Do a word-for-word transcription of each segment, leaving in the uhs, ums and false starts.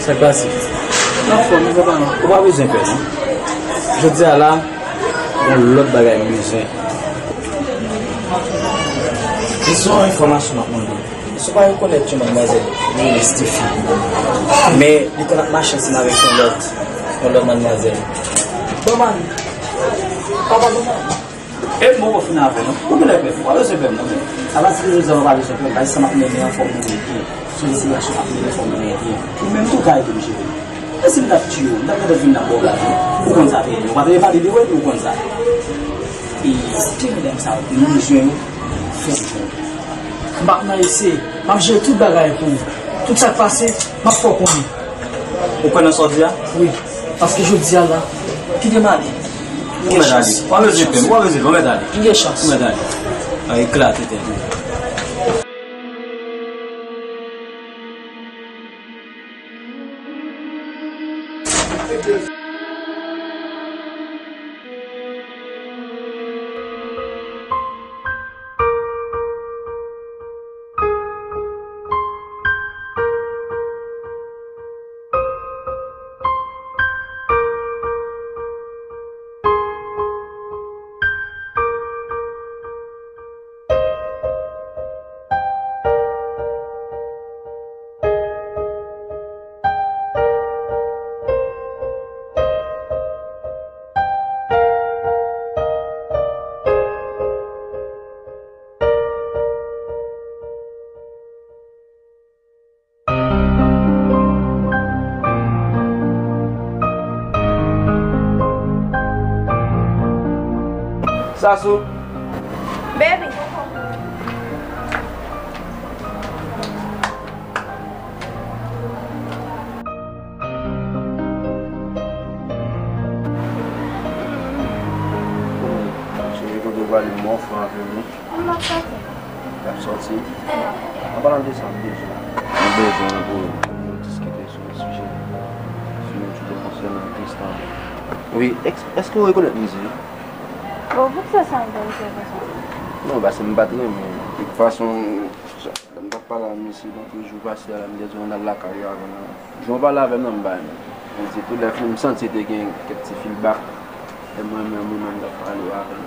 Sa k pase? M anfòm, wi, papa. Ou pa bezwen pè, non. Jodi a la, gen lòt bagay m bezwen. Se yon enfòmasyon m ap mande. Si w pa rekonèt yon madmwazèl, li rele Steffi. Men, li konn ap mache ansanm avèk yon lòt, yon lòt madmwazèl. Bon, man, papa, bon, man. E m poko fin avè w non. Ou genlè pè m. Ou pa bezwen pè m non, men. Apati de jodi a, ou pa bezwen pè m. Paske sa m ap mennen an, fò m mennen l byen. Se yon destinasyon m ap mennen, fò m mennen l byen. Ou menm tou ka ede m jere. E si m t ap tiye w, m t ap gentan vin nan ba w lajan. Ou konn sa, tande. Ou pa tande pale de wè, ou konn sa. E se medam sa yo, m bezwen yo, fè m jwenn. M p ap nan eseye. M ap jere tout bagay pou ou. Tout sa k pase, m ap fè w konnen. Ou kwè nan sa w di a? Wi. Paske jodi a la, kite m ale. Ou mèt ale. Ou pa bezwen pè m, ou pa bezwen pè m, ou mèt ale. M gen chans. Ou mèt ale. A eklate tèt ou. Sasou. Baby. Cheri, kote w prale? M wè w fè anpil wi. Mwen m ap soti. W ap soti? An palan de sa, m bezwen, m bezwen pou nou diskite sou yon sijè, sou yon sijè konsènan Tristan. Wi, èske, èske w rekonèt misye? Bon, poukisa sa enterese w konsa? Non, paske m pa t renmen. De tout fason, lè m t ap pale ak misye nan jou pase a la, m te di w ann al lakay li avan. Jan w pale avè m nan, m pa renmen. Mwen di tou lè fini, m santi te gen kèk ti feedback. E mwen menm, mwen menm, m t ap pale avè l.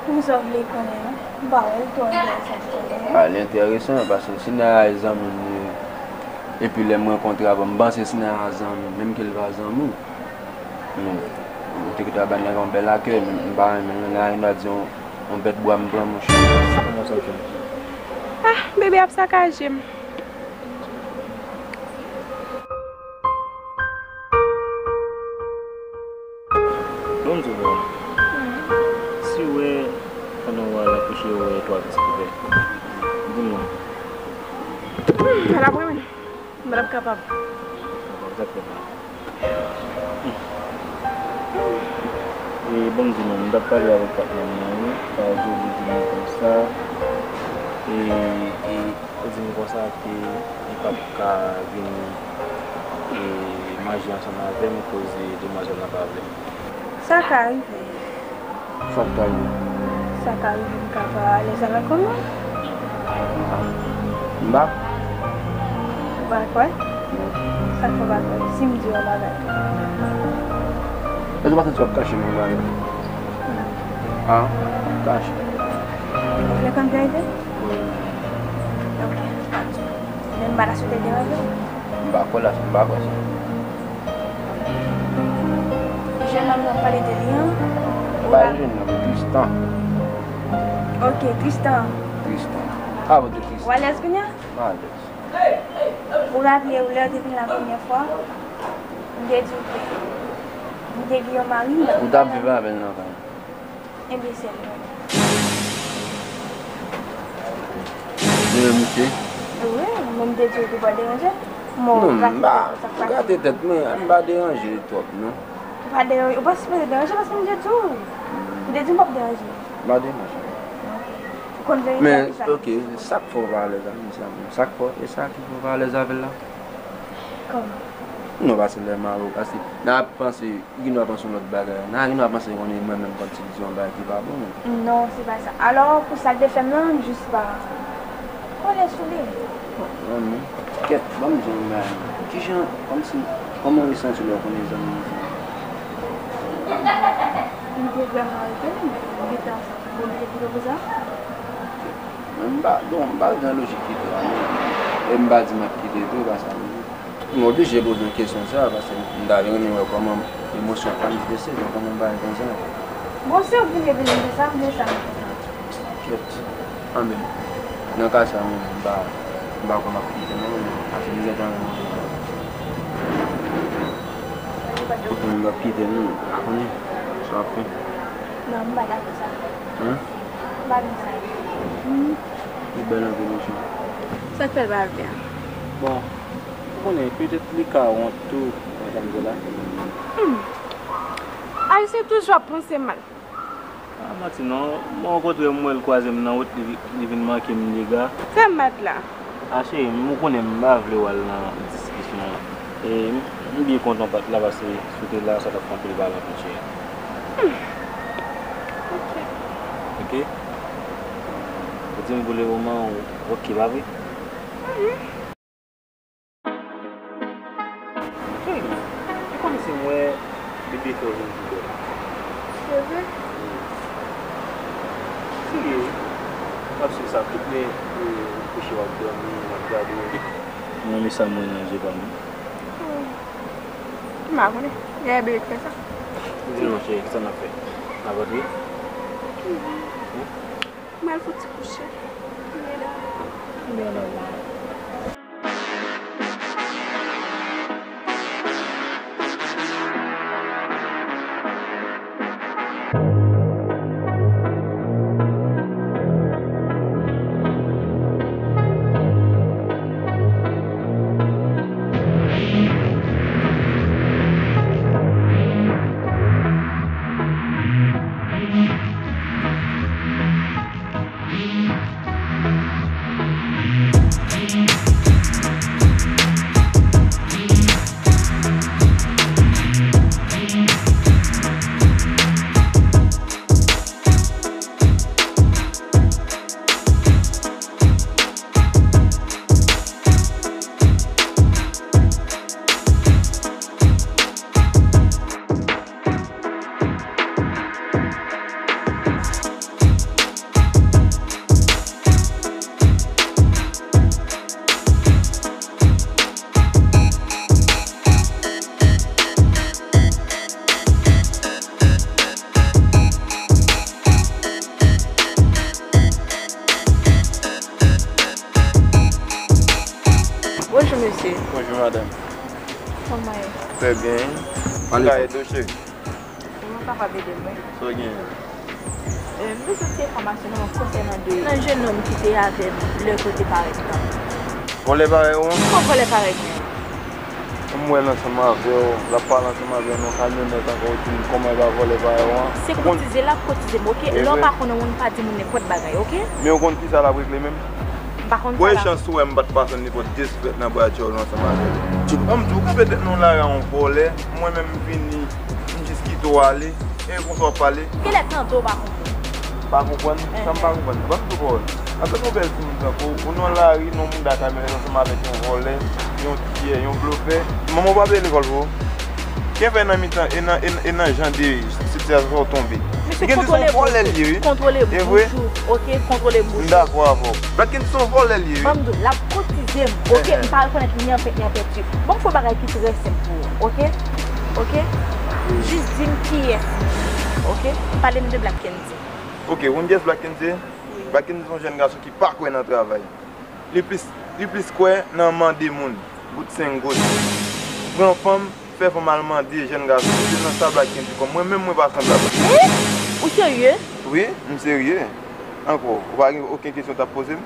Poukisa w vle konnen an? M pa wè l twò enteresan pou konnen. A, li enteresan, paske Sinaya e zanmi m li ye. Epi lè m rankontre avè l, m panse Sinaya zanmi m, menm ke l pa zanmi w. Men, m te gentan ba nèg la yon bèl akèy, men m pa renmen l, nan yon dwa di yon, yon bèt bwa m pran, monchè. Kòman sa fè? Ah, bebe ap sakaje m. Bon, m di w, si w wè, pandan w al akouche, w wè twa pitit ou fè, di m non. Hmm, pa la pou mwen. M pa t ap kapab. Egzakteman. E bon, m di nou, m t ap pale avèk patnè m nan, wi. Sa, Jovie di m konsa. E, e, li di m konsa ke li p ap ka vin, e, manje ansanm avè m, koze demwazèl la pa vle. Sa ka rive. Sa k ta rive? Sa ka rive m ka pa alèz avèk yon moun. Ah, m pa. Ou pa kwè? Non. Sa k fè w pa kwè si m di w yon bagay? Èske w pa santi w ap kache m yon bagay? Non. Ah, kache. Ou vle konn verite? Wi. Ok. Men m pa ta swete deranje w. M pa kwè la, m pa kwè sa. Jèn nonm nan w pale de li an? Pa jèn nonm, Tristan. Ok, Tristan. Tristan. Ah, bon, de Tristan. Ou alèz kounye a? M alèz. Ou raple w lè w te vin la premyè fwa, m te di w ke m te gen yon mari, m t ap viv avè l nan kay. Enbesil. Vre, misye? Wi, men m te di w pou pa deranje. Non, m pa gate tèt mwen, m pa deranje twòp, non. Ou pa deranje, ou pa sipoze deranje paske m te di w. M te di w m p ap deranje. M pa deranje. Ou konn verite a, men, kisa? Ok, sa k fè w pa alèz avè misye a menm? Sa k fè w, e sa ki fè w pa alèz avè l la? Kòman? Non, paske lè m avè w, paske nan ap panse, Li gen dwa panse yon lòt bagay. Nan gen dwa panse konnen mwen menm kòmsi li di yon bagay ki pa bon menm. Non, se pa sa. Alò, pou sa k te fè m nan, m jis pa kole sou li. Zanmi, kèt, ban m di w yon bagay. Kijan, kòmsi, kòman w resanti w lè w konnen zanmi w se yon fi? M te vrèman rete, m gentan oblije kite w pou sa. Men m pa, bon, m pa gen lojik kite w la, non. E m pa di m ap kite tou, e pa sa m di. M oblije poze w kesyon sa a, paske m ta renmen wè kòman emosyon pa m fese, kòman bagay konsa. Bon, si w vin revele m de sa, m de sa. Kèt. Anben, nan ka sa, mwen menm, m pa, m pa kwè m ap kite non, men paske m gentan renmen w deja. Mwen m p ap kite non, ou konnen sa w ap fè. Non, m pa dakò sa. Hein? M pa renmen sa. Hmm. Li bèl anpil, mesye. Sa k fè l pa vle a? Bon, ou konnen, petèt li ka wont tou, nan sa m di la. Hmm. Ayisyen toujou ap panse mal. Ah, manti non, mwen okontrè, m wè l kwaze m nan wout, li, li vin manke m dega. Sa m bat la? Ah, cheri, m, ou konnen m pa vle w al nan diskisyon. E m, m byen kontan w pa t la, paske si w te la, sa t ap fè anpil pale anpil, cheri. Hmm. Ok. Ok? Ou di m pou le moman, ou ok, pa vre? Mhm. Cheri, e kòmsi m wè bebe fè w vin pi bèl. Se vre? Wi. Serye, wi. M ap swiv sa tout lè, e, m kouche, w ap dòmi, m ap gade w. M renmen sa m wè nan je pa m. Hmm. M pa konnen. Genlè bebe k fè sa. Di non, cheri, kisa n ap fè? N ap antre? Mhm. Wi. Mwen al fouti kouche. Mwen dòmi. Bonjou, mesye. Bonjou, madanm. Kòman w ye? Trè byen. Mwen ka ede w, cheri? Ou kapab ede mwen? Sa w genyen? Euh, m bezwen ti enfòmasyon nan konsènan de nan jennonm ki te avè m lè ke w te parèt lan. Vòlè parèy ou an? Kòman vòlè parèy mwen an? M wè l ansanm avè w, l ap pale ansanm avè w nan kamyonèt ankò, ou di m kòman e pa vòlè parèy ou an. Se kotize l ap kotize m, oke? Lè w pa konnen yon moun, pa di moun nenpòt bagay, oke? Men ou konn kisa l ap regle menm? M pa konn sa la. Premye chans ou wè m pa t pase nenpòt disrespect nan bra Djòl ansanm avè l. Ban m di w, kanpe tèt nan lari a yon vòlè, mwen menm m vini, m jis kite w ale, e konsa w ap pale. Genlè tande w pa konprann. Pa konprann? Sa m pa konprann? Ban m di w pawòl. Antanke yon bèl timoun tankou w, ou nan lari, nan mouda kamyonèt ansanm avèk yon vòlè, yon tiyè, yon blofè, manman w pa peye lekòl pou ou? Kenfè nan mitan, e nan, e, e nan jan de sitiyasyon sa w tonbe. Li gen di se yon vòlè l ye, wi. Kontwole bouch ou, oke? Kontwole bouch ou. M dakò avè w. Black Kendy se yon vòlè l ye, wi. Ban m di w, l ap kotize m, oke? M pa rekonèt li ni an pent ni an penti. Ban m fè yon bagay ki trè senp pou ou, oke? Oke? Jis di m kiyès li ye, oke? Pale m de Black Kendy. Oke, ou konn kiyès Black Kendy ye? Black Kendy se yon jèn gason ki pa kwè nan travay. Li plis, li plis kwè nan mande moun, bout senk goud. Pran fanm, fè fanm al mande jèn gason. Se nan sa Black Kendy kwè. Mwen menm, mwen pa sanblab. Hein? Ou serye? Wi, m serye. Ankò, ou pa gen okenn kesyon w t ap poze m?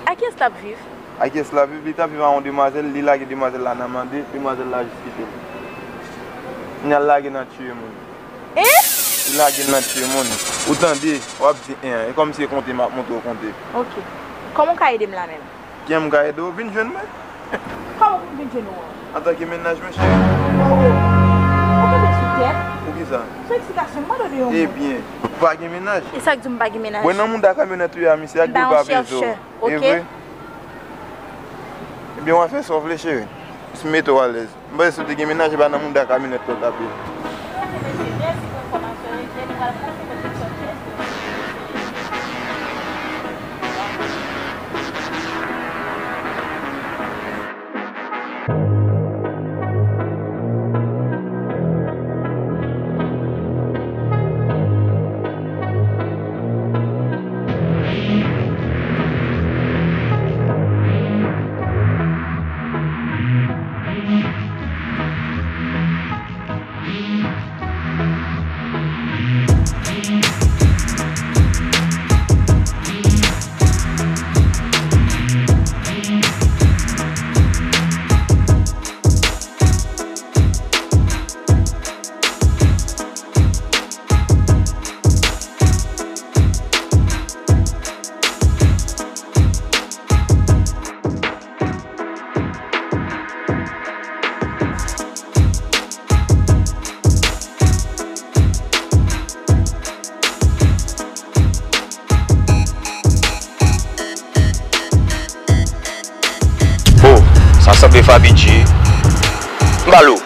A kiyès l ap viv? A kiyès l ap viv? Li t ap viv a yon demwazèl, li lage demwazèl la nan mande, demwazèl la jis kite l. Li al lage nan tiye moun. Hein? Li lage l nan tiye moun. Ou tande? W ap di en. E kòmsi e konte m ap montre w konte. Oke. Kòman w ka ede m la menm? Kijan m ka ede w? Vin jwenn mwen. Kòman pou m vin jwenn ou an? Antanke mennaj mwen, cheri. Oh! Ou tonbe sou tèt? Poukisa? Sou eksikasyon, m mande w de yon mo. Ebyen, ou pa gen mennaj? E sa k di w m pa gen mennaj? Mwen nan mouda kamyonèt ou ye a, misye ak gwo pa pezo. M pa yon chèchè, oke? E vre? Byen, w a fè sa w vle, cheri. Jis mete w alèz. M panse si w te gen mennaj, e pa nan mouda kamyonèt la w t ap ye. Oh, sa sanble Faby G. M ba l ou.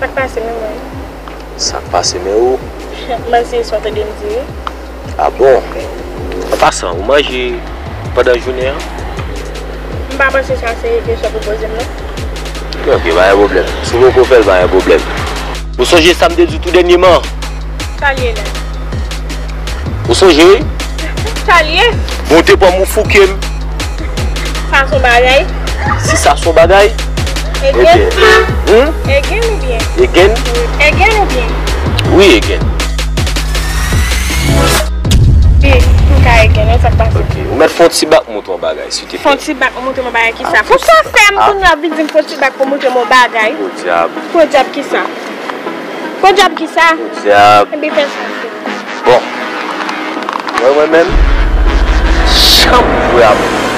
Sa k pase, men mwen? Sa k pase, men ou? M panse se sa w tande m di wi. A bon? An pasan, ou manje pandan jounen an? M pa panse sa se kesyon pou poze m non. Ok, pa gen pwoblèm. Si w poko fè l, pa gen pwoblèm. Ou sonje sa m te di w tou dènyèman? Sa l ye la? Ou sonje wi? Sa l ye? Bon, ou te pran m ou fouke m. Sa s on bagay? Si sa s on bagay? Egen? Hmm? Egen oubyen? Egen? Wi. Egen oubyen? Wi, egen. Wi, m ka egen, men sa k pase? Ok, ou mèt fè yon ti bak montre yon bagay, silteplè. Fè yon ti bak montre m yon bagay kisa? Pou sa w fè m kounye a w vin di m fè yon ti bak pou montre m yon bagay? Podyab. Podyab kisa? Podyab kisa? Podyab. Ebyen fè sa. Bon. Mwen, mwen menm, janm jwe avè w.